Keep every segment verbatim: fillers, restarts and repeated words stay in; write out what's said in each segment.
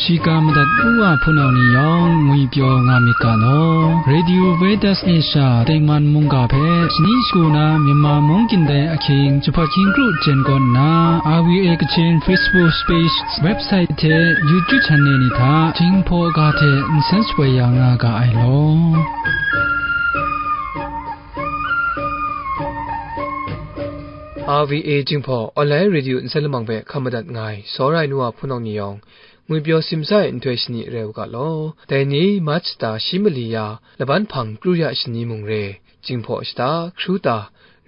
Shiga madat u wa hpunau ni yawng ngwi pyaw nga myit ga law. Radio Vedas Asia tengman mungga hpe shani shagu na Myanmar mung gindai ahkying jahpat hkying kru jen kawn nna, R V A Kachin Facebook page, website hte YouTube channel ni hta Jinghpaw ga hte nsen shapoi ya nga ga ai law. R V A Jinghpaw online radio nsen lamang hpe hkam madat nga ai, sawra ai nu wa hpunau ni yawng, ngwi pyaw simsa ai nhtoi shani rai u ga law. Dai ni March shata shi mali ya, laban hpang kru ya shani mung re, Jinghpaw shata hkru ta,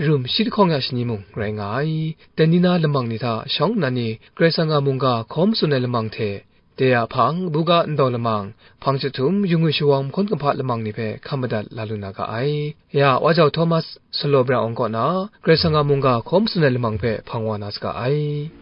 rum shi lahkawng ya shani mung rai nga ai. Dai ni na lamang ni hta shawng nnan ni Karai Kasang a mungga hkaw matsun ai lamang hte, de a hpang, buga ndaw lamang, hpang jahtum, yu ngwi shawawng mahkawn kumhpa lamang ni hpe hkam madat la lu na ga ai. Ya, Wa Jau Thomas, Salo Bra Awng kaw na, Karai Kasang a mungga hkaw matsun ai lamang hpe hpang wa na saga ai.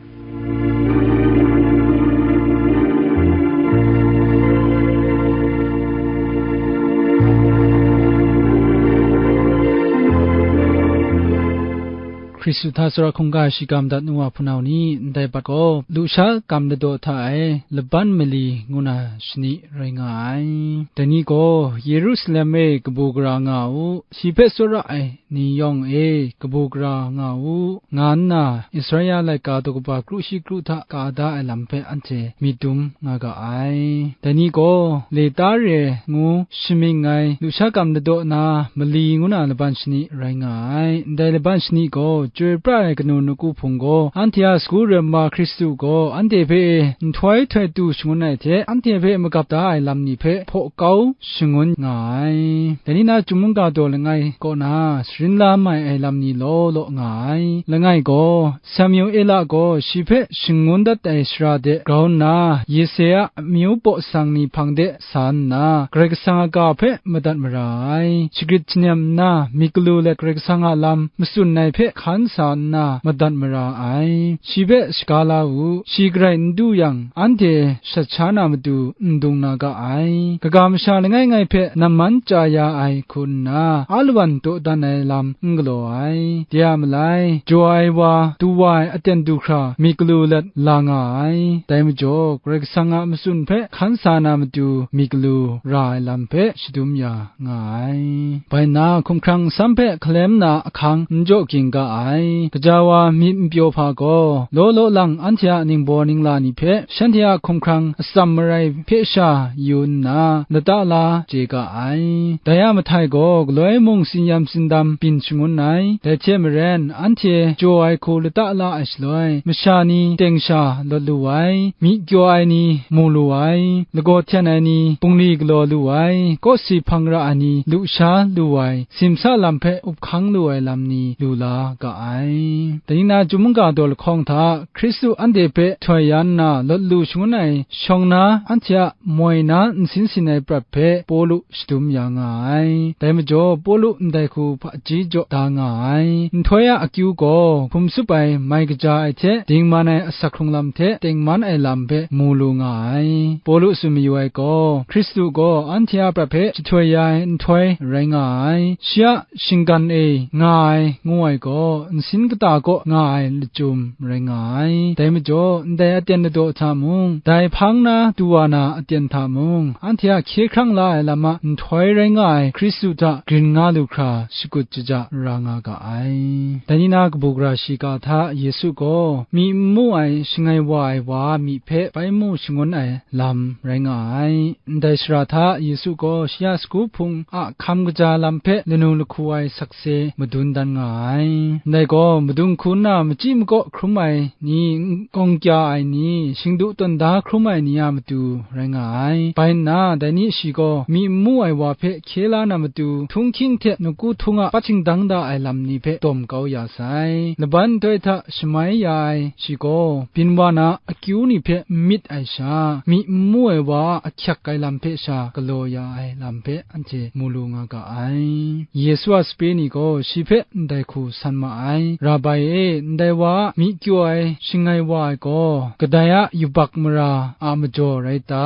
Hkristu hta tsawra hkungga shiga madat nu wa hpunau ni, ndai bat gaw lusha kam ladaw hta e laban mali ngu na shani rai nga ai. Dai ni gaw Yerusalem e kabu gara nga u, shi hpe tsawra ai ni yawng e kabu gara nga u, nga nna Israela laika daw kaba kru shi kru hta ka da ai lam hpe anhte myit dum nga ga ai. Dai ni gaw Letare ngu shamying ai lusha kam ladaw na mali ngu na laban shani rai nga ai. Ndai laban shani gaw chyoi pra ai kanu nawku hpung gaw, anhte a sagu rem wa Hkristu gaw anhte hpe nhtoi htoi tu shangun ai hte, anhte hpe magap da ai lam ni hpe hpaw kau shangun nga ai. Dai ni na Chyum mungga daw langai kaw na sharin la mai ai lam ni law law nga ai. Langai gaw, Samuela gaw shi hpe shangun dat ai shara de grau nna, Yese a amyu baw sang ni hpang de sa nna, Karai Kasang a ga hpe madat mara ai. Shagrit shanem nna, myit galu let Karai Kasang a lam matsun ai hpe hkan sa nna madat mara ai. Shi hpe shaga la u, shi garai n du yang, anhte shat sha na matu n dung na ga ai. Kaga masha langai ngai hpe namman chya ya ai hku nna, a lawan dawdan ai lam n galaw ai. De a malai, jaw ai wa, du wa ai aten du hkra myit galu let la nga ai. Dai majaw, Karai Kasang a matsun hpe hkan sa na matu myit galu ra ai lam hpe shadum ya nga ai. Bai nna, hkumhkrang nsam hpe hkalem na ahkang n jaw ging ga ai. Gaja wa myit n pyaw hpa gaw, law law lang anhte a ningbaw ningla ni hpe shanhte a hkumhkrang atsam marai hpe sha yu nna, lata la chye ga ai. Dai a mahtai gaw, galoi mung tsin-yam tsindam byin shangun ai. Dai hte maren, anhte jaw ai hku lata la ai shaloi, masha ni teng sha lawt lu ai, myi kyaw ai ni mu lu ai, lagaw hten ai ni bungli galaw lu ai, kawsi hpang ra ai ni lusha lu ai, simsa lam hpe up hkang lu ai lam ni lu la ga ai. Dai ni na Chyum mungga daw lahkawng hta Hkristu anhte hpe htoi ya nna lawt lu shangun ai shawng na anhte a moi na nsin sin ai prat hpe Pawlu shadum ya nga ai. Dai majaw, Pawlu ndai hku hpaji jaw da nga ai. Nhtoi a akyu gaw hkum tsup ai mai kaja ai hte dingman ai asak hkrung lam hte tengman ai lam hpe mu lu nga ai. Pawlu tsun mayu ai gaw, Hkristu gaw anhte a prat hpe jahtoi ya ai nhtoi rai nga ai. Shi a shinggan e nga ai, ngu ai gaw, nsin kata kaw nga ai lachyum rai nga ai. Dai majaw, ndai aten ladaw hta mung, dai hpang na du wa na aten hta mung, anhte a hkye hkrang la ai lam a nhtoi rai nga ai Hkristu hta grin nga lu hkra shakut shaja ra nga ga ai. Dai ni na kabu gara shiga hta Yesu gaw myi n mu ai shangai wa ai wa a myi hpe bai mu shangun ai lam rai nga ai. Ndai shara hta Yesu gaw shi a sagu hpung a hkam kaja lam hpe lanu lahku ai sakse madun dan nga ai. Ndai gaw madung hku nna machyi makaw hkrum ai ni, n-, gawng kya ai ni, shingdu tawn da hkrum ai ni a matu rai nga ai. Bai nna, dai ni shi gaw myi n mu ai wa hpe hkye la na matu, htunghking hte nawku htung a pat shingdang da ai lam ni hpe dawm kau ya sai. Laban nhtoi hta shamai ya ai shi gaw, byin wa na akyu ni hpe n myit ai sha, myi n mu ai wa a ahkyak ai lam hpe sha galaw ya ai lam hpe anhte mu lu nga ga ai. Yesu a sape ni gaw shi hpe ndai hku san ma ai. Rabai e, ndai wa a myi kyaw ai shangai wa ai gaw, kadai a yubak mara a majaw rai ta?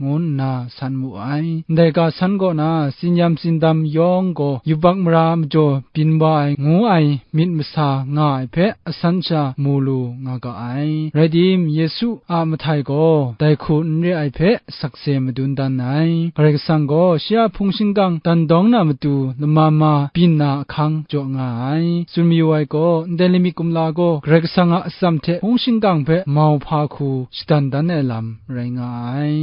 ngu nna san mu ai. Ndai ga san kaw na, tsinyam tsindam yawng gaw yubak mara a majaw byin wa ai, ngu ai myit masa nga ai hpe asan sha mu lu nga ga ai. Rai tim, Yesu a mahtai gaw dai hku n re ai hpe sakse madun dan ai. Karai Kasang gaw shi a hpung shingkang dan dawng na matu lama ma byin na ahkang jaw nga ai. Tsun mayu ai gaw, ndai lamik kumla gaw Karai Kasang a atsam hte hpung shingkang hpe mau hpa hku shadan dan ai lam rai nga ai.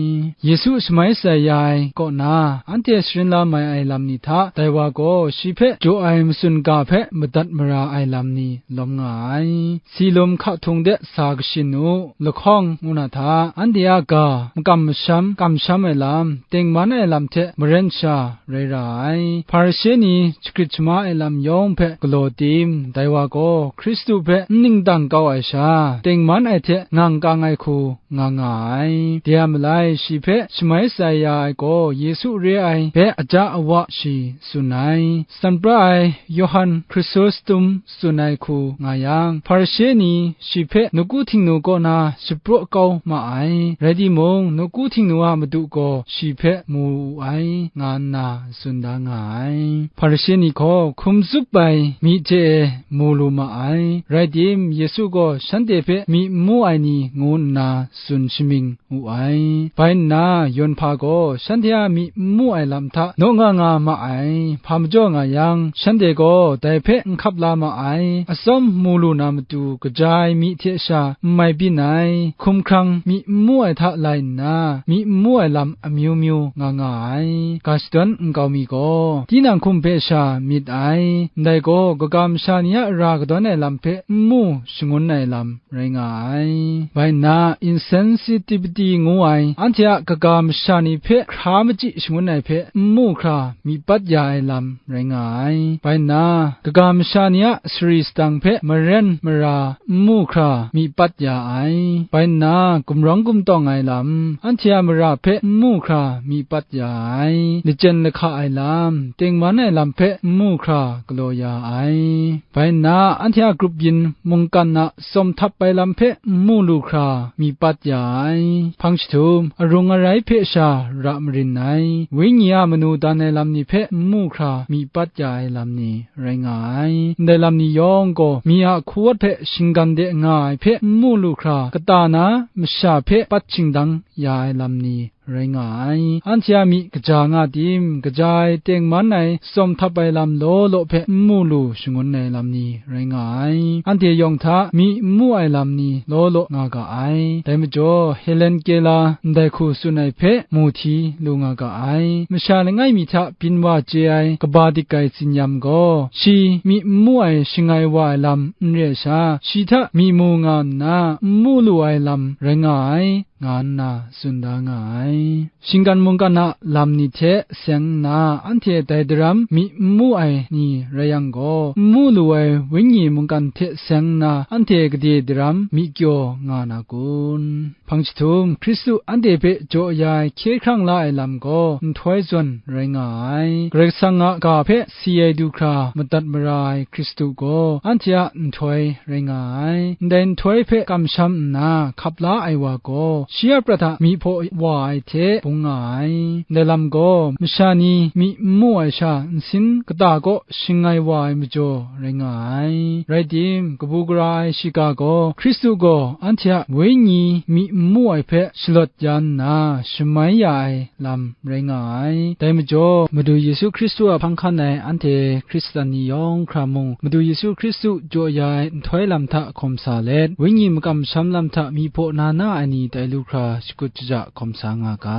Yesu shamai shatsai ya ai kaw na, anhte sharin la mai ai lam ni hta, dai wa gaw shi hpe jaw ai matsun ga hpe madat mara ai lam ni lawm nga ai. Silum hka htung de sa kashin u, lahkawng ngu na hta, anhte a ga makam masham, kamsham ai lam, tengman ai lam hte maren sha rai ra ai. Hparishe ni shagrit shama ai lam yawng hpe galaw tim, dai wa gaw Hkristu hpe n ning dang kau ai sha, tengman ai hte ngang kang ai hku nga nga ai. De a malai, shi hpe shamai shatsai ya ai gaw Yesu re ai hpe aja awa shi tsun ai. San pra ai Yawhan Hkrisostum tsun ai hku nga yang, Hparishe ni shi hpe nawku Htingnu kaw na shapraw kau ma ai, rai timung, nawku Htingnu a madu gaw shi hpe mu wu ai, nga nna tsun da nga ai. Hparishe ni gaw hkum tsup ai myi hte e mu lu ma ai, rai tim, Yesu gaw shanhte hpe myi n mu ai ni ngu nna tsun shamying wu ai. Bai nna, yawn hpa gaw shanhte a myi n mu ai lam hta naw nga nga ma ai. Hpa majaw nga yang, shanhte gaw dai hpe n hkap la ma ai. Atsawm mu lu na matu, kaja ai myi hte sha n mai byin ai, hkumhkrang myi n mu ai hta lai nna, myi n mu ai lam amyu myu nga nga ai. Ga shadawn nkau mi gaw, tinang hkum hpe sha myit ai. Ndai gaw, kaga masha ni a ra kadawn ai lam hpe n mu shangun ai lam rai nga ai. Bai nna, insensitivity ngu ai, anhte a kaga masha ni hpe hkra machyi shangun ai hpe n mu hkra myi pat ya ai lam rai nga ai. Bai nna, kaga masha ni a sari sadang hpe maren mara n mu hkra myi pat ya ai. Bai nna, gumrawng gumtawng ai lam, anhte a mara hpe n mu hkra myi pat ya ai. Lachyen lahka ai lam, tengman ai lam hpe n mu hkra galaw ya ai. Bai nna, anhte a grup yin mungkan a tsawm htap ai lam hpe n mu lu hkra myi pat ya ai. Hpang jahtum, arung arai hpe sha ra marin ai, Wenyi a manu dan ai lam ni hpe n mu hkra myi pat ya ai lam ni rai nga ai. Ndai lam ni yawng gaw, myi a hku wat hpe shinggan de nga ai hpe n mu lu hkra, kata na masha hpe pat shingdang ya ai lam ni rai nga ai. Anhte a myi kaja nga tim, kaja ai tengman ai tsawm htap ai lam law law hpe n mu lu shangun ai lam ni rai nga ai. Anhte yawng hta myi n mu ai lam ni law law nga ga ai. Dai majaw, Helen Keller ndai hku tsun ai hpe mu hti lu nga ga ai. Masha langai mi hta byin wa chye ai kaba dik ai tsinyam gaw, shi myi n mu ai shangai wa ai lam n re ai sha, shi hta myi mu nga nna, n mu lu ai lam rai nga ai, nga nna tsun da nga ai. Shinggan mungkan a lam ni hte seng nna, anhte dai daram myi n mu ai ni rai yang gaw, n mu lu ai Wenyi mungkan hte seng nna, anhte gade daram myi kyaw nga na kun? Hpang jahtum, Hkristu anhte hpe jaw ya ai hkye hkrang la ai lam gaw nhtoi zawn rai nga ai. Karai Kasang a ga hpe si ai du hkra madat mara ai Hkristu gaw anhte a nhtoi rai nga ai. Ndai nhtoi hpe kamsham nna hkap la ai wa gaw, shi a prat a myi hpaw wa ai hte bung nga ai. Ndai lam gaw, masha ni myi n mu ai sha nsin kata kaw shangai wa ai majaw rai nga ai. Rai tim, kabu gara ai shiga gaw, Hkristu gaw anhte a wenyi myi n mu ai hpe shalawt ya nna, shamai ya ai lam rai nga ai. Dai majaw, Madu Yesu Hkristu a hpang hkan ai anhte Hkristan ni yawng hkra mung, Madu Yesu Hkristu jaw ya ai nhtoi lam hta hkawm sa let, wenyi makam masham lam hta myi hpaw na na ai ni tai lu hkra, shakut shaja hkawm sa nga ga.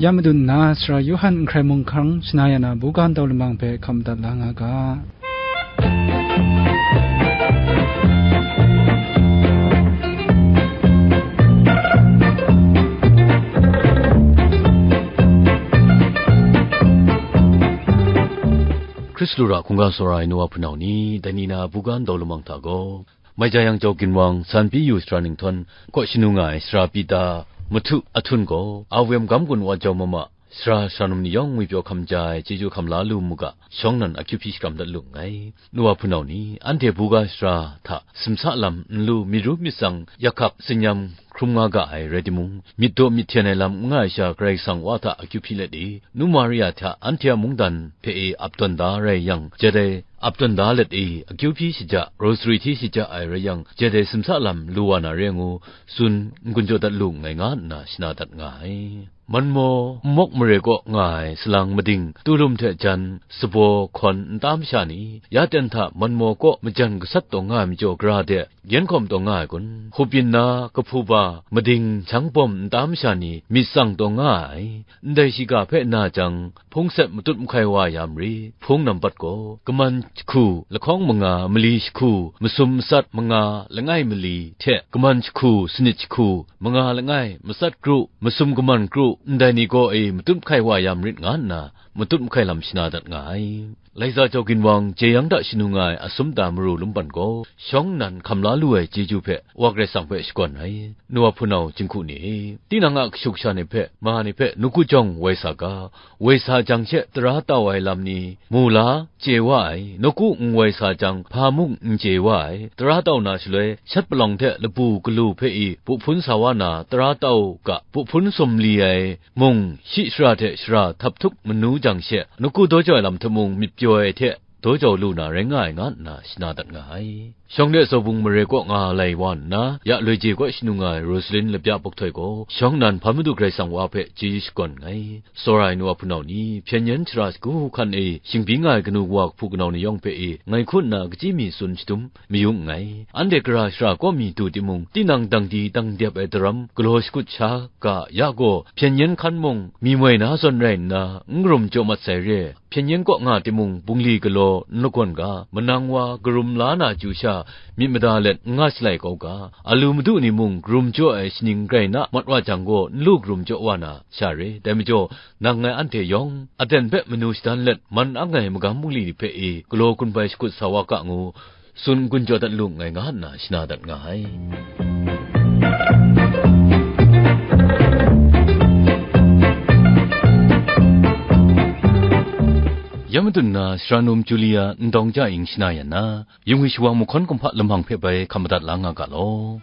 Ya madun nna, Sara Yawhan n hkrai mung hkrang shana ya na buga ntau lamang hpe hkam madat la nga ga. Hkristu ra hkungga tsawra ai nu wa hpunau ni, dai ni na buga ntau lamang hta gaw, Mai ja yang, Jau Ginwang, San Pyi Yu sara ninghtawm kaw shanu nga ai sara Pita, mahtu ahtum gaw, a wem gam gun wa jau mama, sara sara num ni yawng ngwi pyaw hkam ja ai chyeju hkam la lu mu ga, shawng nnan akyu hpyi shakram dat lu nngai. Nu wa hpunau ni, anhte buga sara hta simsa lam nlu myit ru myit tsang yak hkak tsin-yam hkrum nga ga ai rai timung, myit daw myit hten ai lam n nga ai sha, Karai Kasang Wa hta akyu hpyi let e, Nu Maria hta anhte a mungdan hpe e ap tawn da rai yang, jat ai ap tawn da let e, akyu hpyi shaja, rosary hti shaja ai rai yang, jat ai simsa lam lu wa na re ngu, tsun n-gun jaw dat lu nngai nga nna shana dat nga ai. Manmaw, nmawk mare kaw nga ai salang mading, tulum hte jan, sabaw, hkawn, nta masha ni, ya ten hta manmaw kaw majan gasat taw nga ai majaw gara de, yan hkawm taw nga ai kun? Hkupyin na, kahpu ba, mading, hkyang bawm, nta masha ni, myit tsang taw nga ai. Ndai shiga hpe na jang, hpung sep matut mahkai wa ya mari, hpung nambat gaw, kaman jahku lahkawng manga, mali jahku masum matsat manga langai mali hte kaman jahku sanit jahku manga langai matsat kru, masum kaman kru, ndai ni gaw e matut mahkai wa ya marit nga nna, matut mahkai lam shana dat nga ai. Laiza Jau Ginwang jeyang hta shanu nga ai asum ta maru lumpan gaw, shawng nnan hkam la lu ai chyeju hpe, Wa Karai Kasang hpe shakawn ai. Nu wa hpunau jinghku ni e, tinang a kashu kasha ni hpe, ma ni hpe, nawku jawng woi sa ga, woi sa jang she tara tau ai lam ni, mu la, chye wa ai, nawku n woi sa jang, hpa mung n chye wa ai, tara tau na shaloi, shat palawng hte lapu galu hpe i, buhpun sa wa na, tara tau ga, buhpun sumli ai, mung, shi shara hte shara htap htup manu jang she, nawku daw jau ai lam hta mung myit pyaw ai hte, daw jau lu na rai nga ai, nga nna shana dat nga ai. Shawng de Zawbung mare kaw nga lai wa nna, ya Loi Je kaw shanu nga ai Rosalin Labya Bukhtoi gaw, shawng nnan hpa Madu Karai Kasang Wa hpe chyeju shakawn nngai. Tsawra ai nu wa hpunau ni, hpyen yen shara shagu hkan e shingbyi nga ai kanu wa kahpu kanau ni yawng hpe e, ngai hku nna kachyi mi tsun shadum mayu nngai. Anhte gara shara kaw mi du timung, tinang dang di dang dep ai daram galaw shakut sha ga ya gaw, hpyen yen hkan mung, mi moi na zawn rai nna, n karum jaw mat sai re. Hpyen yen kaw nga timung, bungli galaw n lagawn ga, manang wa karum la na chyu sha, myit mada let n nga shalai kau ga, alu madu ni mung, karum jaw ai shaning grai na mat wa jang gaw, n lu karum jaw wa na sha re. Dai majaw, nang ngai anhte yawng, aten hpe manu shadan let, man ang ai magam bungli ni hpe e, galaw gun bai shakut sa wa ga ngu, tsun n-gun jaw dat lu nngai, nga nna shana dat nga ai. Ya madun na, sara num Julia Ndawng Ja Ing shana yan na, yung ai shawang mahkawn kumhpa lamang hpe bai hkam madat la nga ga law.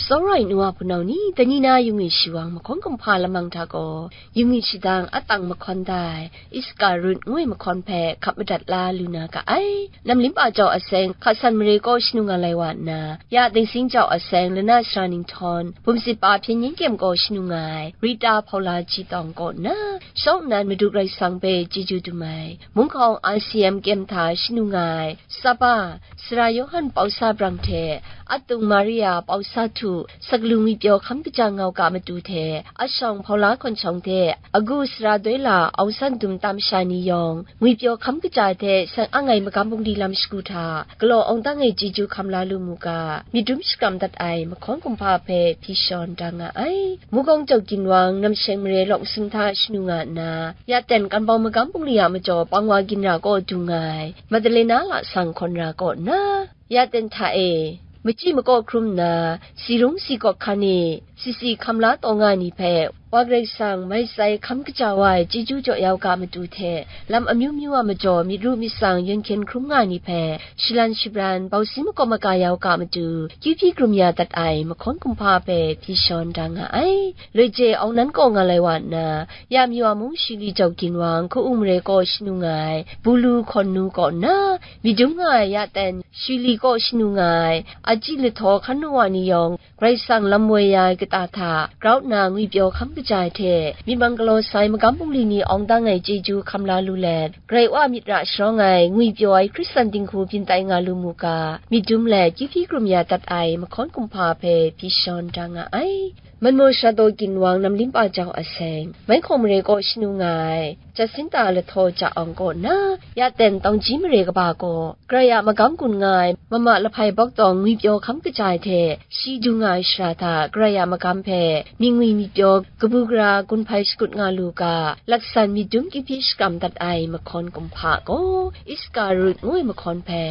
Tsawra ai nu wa hpunau ni, dai ni na yung ai shawang mahkawn kumhpa lamang hta gaw, yung ai shadang atang mahkawn da ai, Iska Rut ngu ai mahkawn hpe hkap madat la lu na ga ai. Namlimpa jau aseng, hka san mare kaw shanu nga lai wa nna, ya Dingsing jau aseng, lana sara ninghtawm, bumsit pa hpyen yen kyem kaw shanu nga ai, Rita Hpaula Jitawng kaw nna, shawng nnan Madu Karai Kasang hpe chyeju dum ai, Mungkawng R C M kyem hta shanu nga ai, Saba, Sara Yawhan Pausa Brang hte, Atung Maria Pausa Htu, Sakalu Ngwi Pyaw Hkam Kaja Ngau Ga Matu hte, Ashawng Hpaula Hkawn Shawng hte, Agu Sara Doi La Aung San Dum Tam Sha ni yawng, Ngwi Pyaw Hkam Kaja hte seng ang ai magam bungli lam shagu hta, galaw awng dang ai chyeju hkam la lu mu ga, myit dum shakram dat ai mahkawn kumhpa hpe hpyi shawn da nga ai. Mukawng Jau Ginwang, Namsheng Mare Lawk Nsum hta shanu nga nna, ya ten Kanbawng magam bungli a majaw pang wa ginra kaw du nga ai, Madalena Lasang Hkawn Ra kaw nna, ya ten hta e, machyi makaw hkrum nna, si rung si kawk hkan e, si si hkam la taw nga ai ni hpe, Wa Karai Kasang mai tsai hkam kaja wa ai chyeju jaw ya u ga matu hte, lam amyu myu a majaw myit ru myit tsang yawn hkyen hkrum nga ai ni hpe, shalan shabran, bausi makawp maka ya u ga matu, kyu hpyi krum ya dat ai mahkawn kumhpa hpe hpyi shawn da nga ai. Loi je awng nan kaw nga lai wa nna, ya Myawa mung Shili Jau Ginwang, Hku-ung Mare kaw shanu nga ai, Bulu Hkawn Nu kaw nna, myit dum nga ai ya ten, Shili kaw shanu nga ai, Aji Lahtaw Hkan Nu wa ni yawng, Karai Kasang lam woi ya ai kata hta, grau nna ngwi pyaw hkam kaja ai hte, myit mang galaw sai magam bungli ni awng dang ai chyeju hkam la lu let, Karai Wa myit ra sharawng ai, ngwi pyaw ai Hkristan dinghku byin tai nga lu mu ga, myit dum let, kyu hpyi krum ya dat ai mahkawn kumhpa hpe hpyi shawn da nga ai. Manmaw Shadaw Ginwang, Namlimpa Jau Aseng, Maihkawng Mare kaw shanu nga ai, Jacinta Lahtaw Ja Awng kaw nna, ya ten Taungji Mare kaba gaw, Karai a magam gun nga ai, mama lahpai bawk tawng ngwipyaw hkam kaja ai hte shi du nga ai shara hta, Karai a magam hpe myingwi myit pyaw kabu gara gun hpai shakut nga lu ga, laksan myit dum kyu hpyi shakram dat ai mahkawn kumhpa gaw, Iskarut ngu ai mahkawn hpe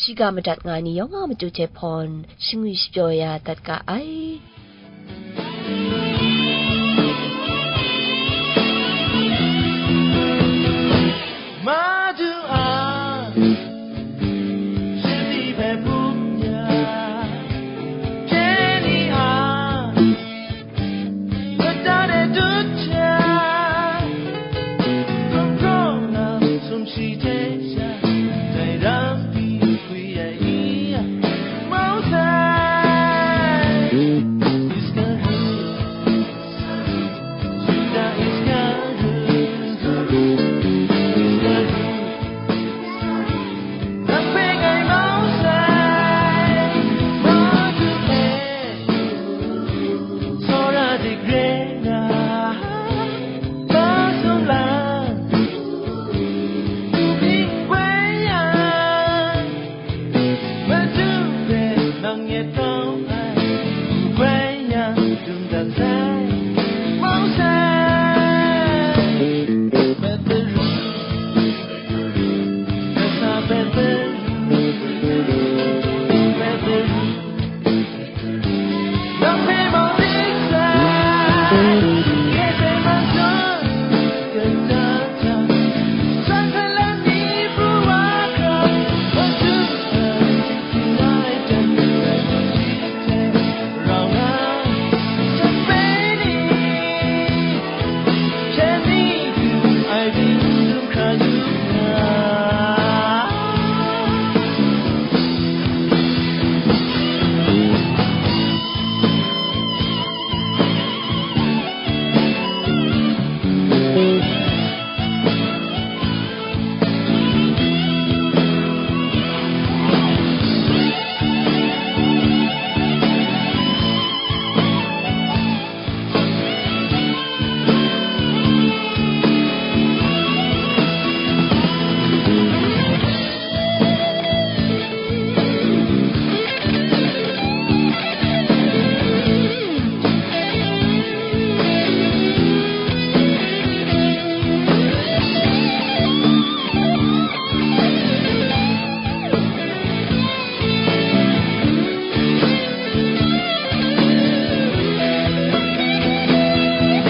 shiga madat nga ai ni yawng a matu hte hpawn shangwi shapyaw ya dat ga ai. Madu a, shadi hpe pup ya, Jenny a, mada de dut ya, kong kong na sum shi hte sha, dai ram pyi.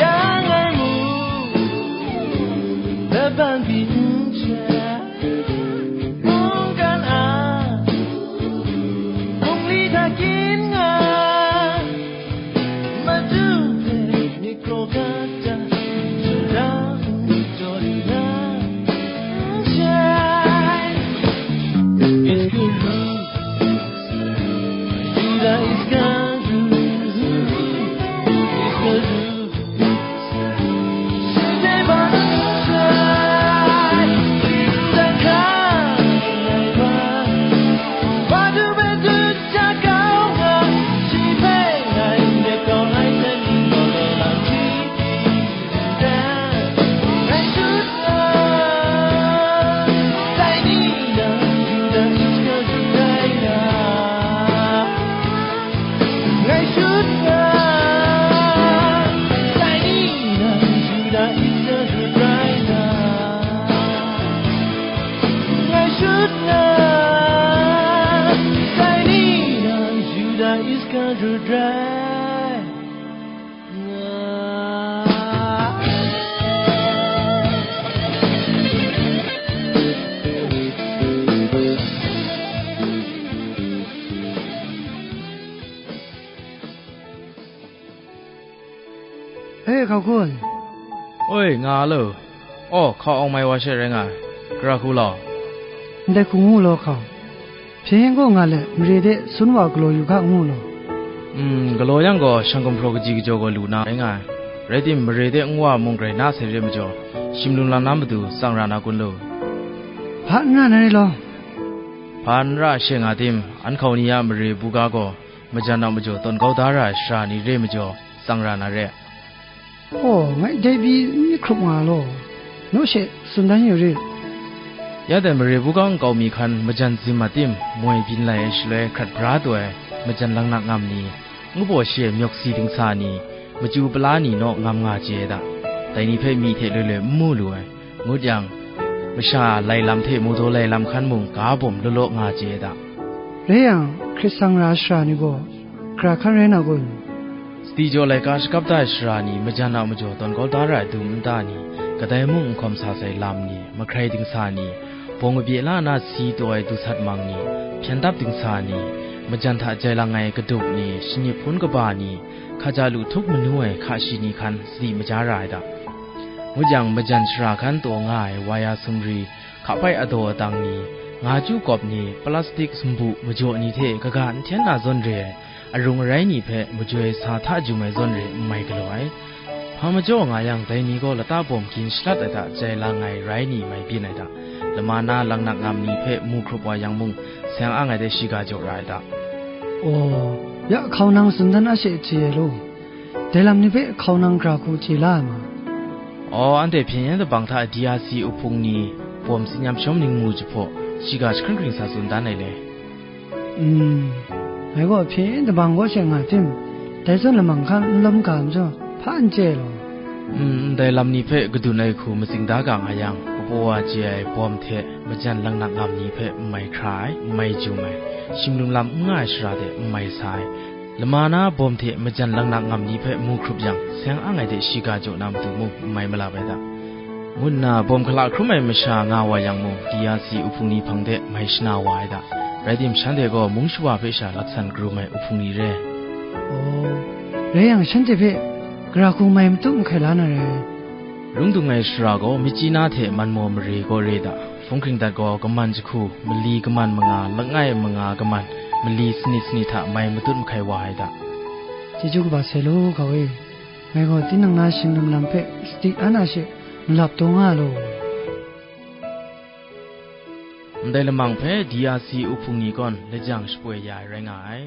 Yang ai mu, laban pyi n sha, mungkan a, bungli hta kyin nga, madu hpe myit kraw kata, sara n taw lu na n shai. It's good. E, hkau kun. Oi, nga lo. Aw, hkau awng mai wa she rai nga ai. Gara hku law. Ndai hku ngu law, hkau. Hpyen gaw nga let, mare de sun wa galaw yu hka ngu law. Mm, galaw yang gaw, shang gumhpraw kaji kajaw gaw lu na rai nga ai. Rai tim, mare de nwa mung grai na sai re majaw, shim lu lam na matu tsang ra na kun lo? Hpa n ra na re law. Hpa n ra she nga tim, an hkau ni a mare buga gaw, majan a majaw tawn kau da ra ai sara ni re majaw, tsang ra na re. Aw, ngai dai pyi n myit hkrup nga law, naw she tsun dan yu rit. Ya dai mare bukang nkau mi hkan majan zim a tim moi byin lai ai shaloi hkrat bra taw ai majan laknak ngam ni, ngu baw shi ai myawk si dingsa ni, machyu pala ni naw ngam nga chye ai da. Dai ni hpe myi hte loi loi n mu lu ai, ngut yang, masha lai lam hte mawdaw lai lam hkan mung ga bawm law law nga chye ai da. Rai yang, hkrit sang ra ai sara ni gaw, gara hkan rai na kun? Sadi jaw laika shakap da ai sara ni, majan a majaw tawn kau da ra ai dum nta ni, kadai mung n hkawm sa sai lam ni, mahkrai dingsa ni, bawng kabye la na si taw ai dusat mang ni, hpyen dap dingsa ni, majan hta jai lang ai kadup ni, shanip hpun kaba ni, hkaja lu htup manu ai hka shi ni hkan sadi maja ra ai da. Ngut yang, majan shara hkan taw nga ai waya sumri, hka bai adaw adang ni, nga chyu kawp ni, plastik sumbu majaw ni hte kaga n hten na zawn re ai, arung arai ni hpe majoi sa hta jum ai zawn re n mai galaw ai. Hpa majaw nga yang, dai ni gaw lata bawm gin shalat ai hta jai lang ai rai ni mai byin ai hta, lama na laknak ngam ni hpe mu hkrup wa yang mung, seng ang ai de shiga jaw ra ai hta. Aw, ya hkau nang tsun dan a she chye ai law, dai lam ni hpe hkau nang gara hku chye la ai ma? Aw, anhte hpyen yen dabang hta D R C uhpung ni bawm tsin yam shawm ning mu jahpaw, shiga jahkring kring sa tsun dan ai le. Mm, ngai gaw hpyen yin dabang kaw she nga tim, dai zawn lamang hkan n lawm ga majaw, hpa n chye ai law. Mm, ndai lam ni hpe kadun ai hku matsing da ga nga yang, kabaw wa chye ai bawm hte majan laknak ngam ni hpe n mai hkra ai, n mai jum ai, shimlum lam n nga ai shara de n mai sa ai, lama na bawm hte majan laknak ngam ni hpe mu hkrup yang, seng ang ai de shiga jaw na matu mung n mai malap ai da. Ngu nna bawm hkala hkrum ai masha nga wa yang mung, D R C uhpung ni hpang de mai shana wa ai da. Rai tim, shanhte gaw mung shawa hpe sha laksan karum ai uhpung ni re. Aw, rai yang, shanhte hpe gara hku mai matut mahkai la na rai. Lung dung ai shara gaw, Myitkyina hte Manmaw mare kaw re da, hpung hkring dat gaw, kaman jahku, mali kaman manga, langai manga kaman, mali sanit sanit hta mai matut mahkai wa ai da. Chyeju kaba sai law, ga e. Ngai gaw tinang na shingdum lam hpe sadi an a she malap taw nga law. Ndai lamang hpe D R C uhpung ni kawn lajang shapoi ya ai rai nga ai.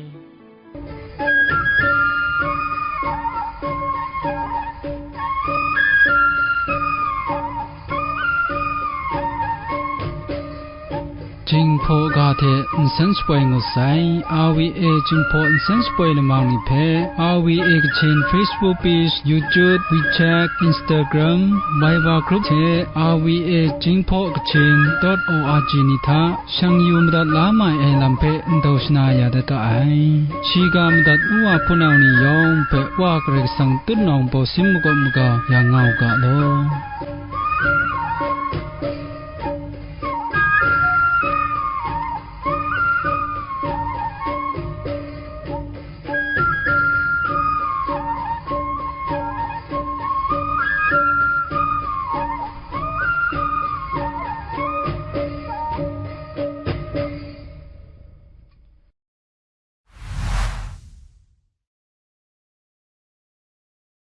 Jinghpaw ga hte nsen shapoi ngut sai, R V A Jinghpaw nsen shapoi lamang ni hpe, R V A Kachin Facebook page, YouTube, WeChat, Instagram, Viber group hte R V A Jinghpaw Kachin dot O R G ni hta shang yu madat la mai ai lam hpe ndau shana ya dat ga ai. Shiga madat n wa hpunau ni yawng hpe Wa Karai Kasang tutnawng baw sin makawp maga ya nga u ga law.